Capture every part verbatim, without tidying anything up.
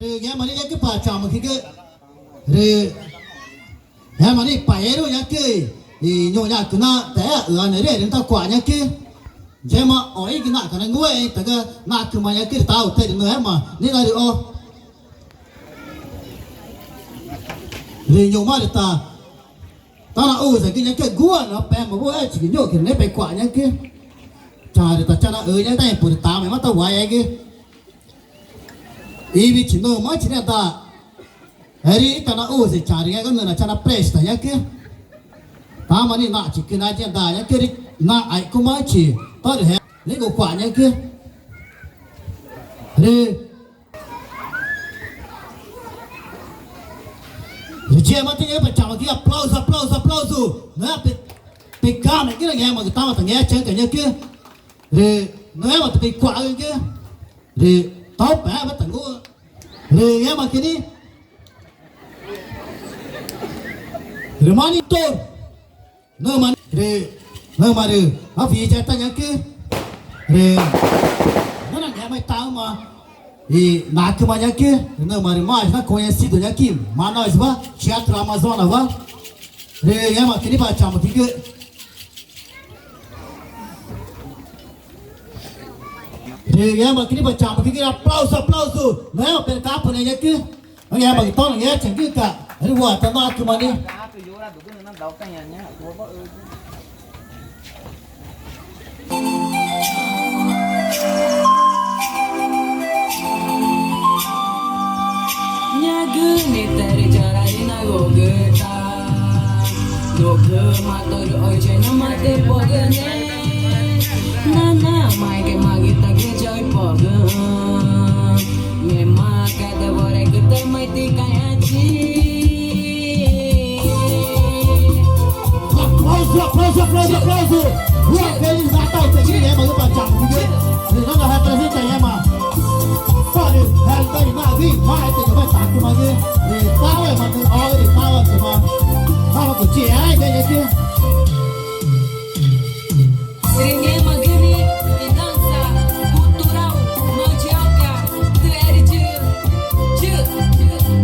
Rü ngẽma nixĩ ñacü pa chamücügü. Rü ngẽma nixĩ i paxeru ñacü i ñuxãcü na texé üanexü̃ rü tacua̱x ñacü. Yema o̱xigü naxca̱x nangúexü̃ ítagü nacüma ñacü rü taxuxü̃ rü ngẽma nixĩ narüxo. Rü ñu̱xma rü ta tanaxusegü ñacü guxü̃na pemaxã buxéchigü ñuxãcü rü nüxü̃ pecua̱x ñacü. Charü ta chanaxü ñacü tempo rü tamaxẽma tauaixegü. Iwichi nümachi nüxü̃ daa erü ítanaxuse charü ngẽxguma nüxna chanapresta ñacü. Tama nixĩ naxchicü na yema daa ñacü rü naxaixcumachi tórü nüxü̃ cua̱x ñacü. Rü Rü yema tüxü̃ ñacü pa chamücügü, aplauso, aplauso, aplauso. Nüxü̃ pe, pecamegü rü ngẽmaãcü tama ta ngechaü̃ca̱x ñacü. Rü ngẽma ta pecua̱xgügü. Rü topexü̃wa ta ngu. Rü ngẽmaãcü nixĩ. Rü manito. Nüma rü, nüma rü, aficheta ñacü. Rü nüxna ngẽma i taxü̃ma i nacüma ñacü. Rü nüma rü machi na conhecido ñacü i Manauswa, Teatro Amazonawa. Rü ngẽmaãcü nixĩ pa chamücügü. Rü ngẽmaãcü nixĩ pa chamücügü, aplauso, aplauso. Nüxü̃ percapo ñacü. Ngẽmaãcü tona ngechaü̃güca̱x. Rü wa ta nacüma nixĩ. Ñagü nüxü̃ terü yara inagugüta. Nugüma torü oxüchi ñoma tüxü̃ pogüne. Nanama ngẽma magütagü ya i pogüxü̃. Ngẽma cata worü cütama i tüxü̃ cayachi. Aplauso, aplauso, aplauso, aplauso. Rua Feliz Natal, te ngẽma ngüpa chamücügü. Rü nana representa ngẽma. Rü Helder i nagü i maete ngẽma tacumagü. Rü taxuema nüxü̃ oxü̃ rü taxuema. Tama cuchi, ay, ya, ya, ya. Rü ngẽmaãcü nixĩ i danza cultural mandioca, tüerü yü, yü,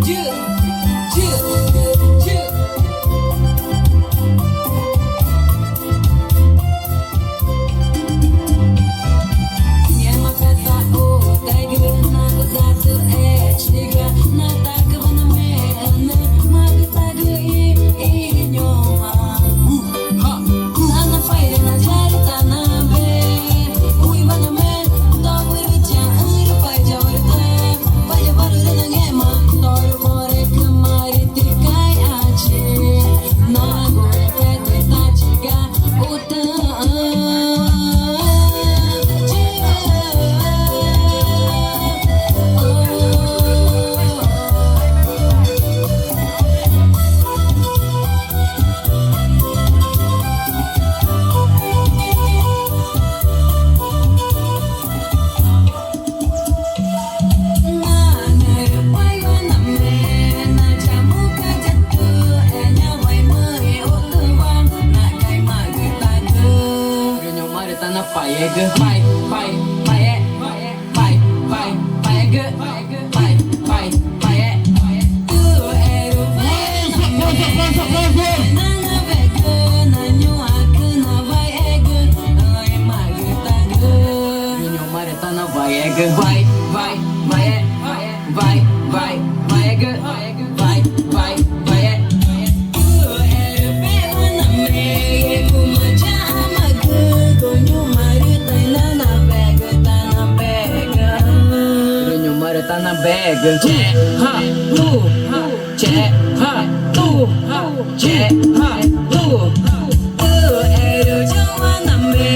yü, yü, yü. Ngẽmaca̱x taxu taegü na cusatu echigü na tacüwa name nüxü̃ magütagü i, i ñoma. Nanapaire na yarü tanawe, uiwa name, towüru chaü̃ rü paiyawa rü te, paiyawarü rü na ngẽma, torü worü cüma rü tüxü̃ cayachi, nagu epetü tachiga, utüxü̃. Rü ñu̱xma rü tanapaxegü, pai, pai, paxe, pai, pai, paxegü, pai, pai, paxe. Aplauso, aplauso, aplauso, aplauso. Rü ñu̱xma rü tanapaxegü, pai, pai, paxe, pai, pai, paxegü, pai, pai, paxe. Rü ñu̱xma rü tanapaxegü, che, ha, tu, che, ha, tu, che, ha, tu. Erü yawa name,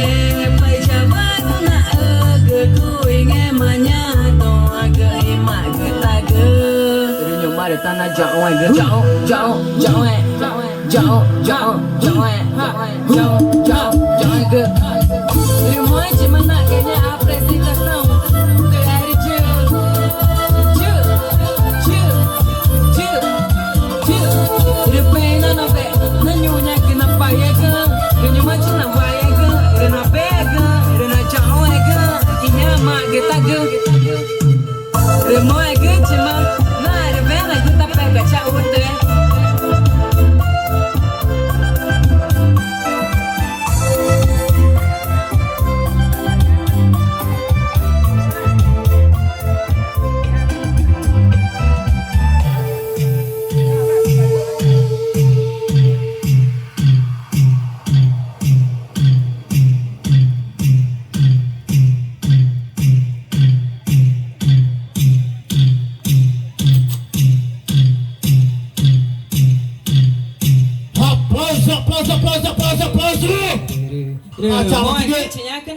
paiyawa rü naxügü, cuxü̃ i ngẽma ñaã toxü̃gü i magütagü. Rü ñu̱xma rü tanayaxũxẽgü, yaxũ, yaxũ, yaxũxẽgü. Rü moxẽchima naxca̱x ñaã apresentação. Rü pexü̃ nanawe na ñuxãcü napaxegüxü̃, rü ñu̱xmachi nawaxegüxü̃, rü napexegüxü̃, rü nayaxũxẽgüxü̃ i ñaã magütagü. Rü moxẽgüchima Rü moxẽ ñaxü̃cü